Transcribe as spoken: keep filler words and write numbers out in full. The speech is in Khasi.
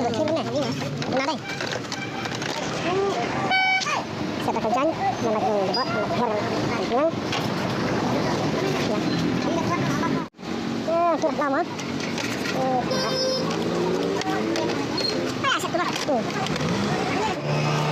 Sa da ka jaiñ, na la ka bot, na la ka her, na la ka her. Ya. Ya, tu lama. Eh, ah, sa tu lah. Hmm.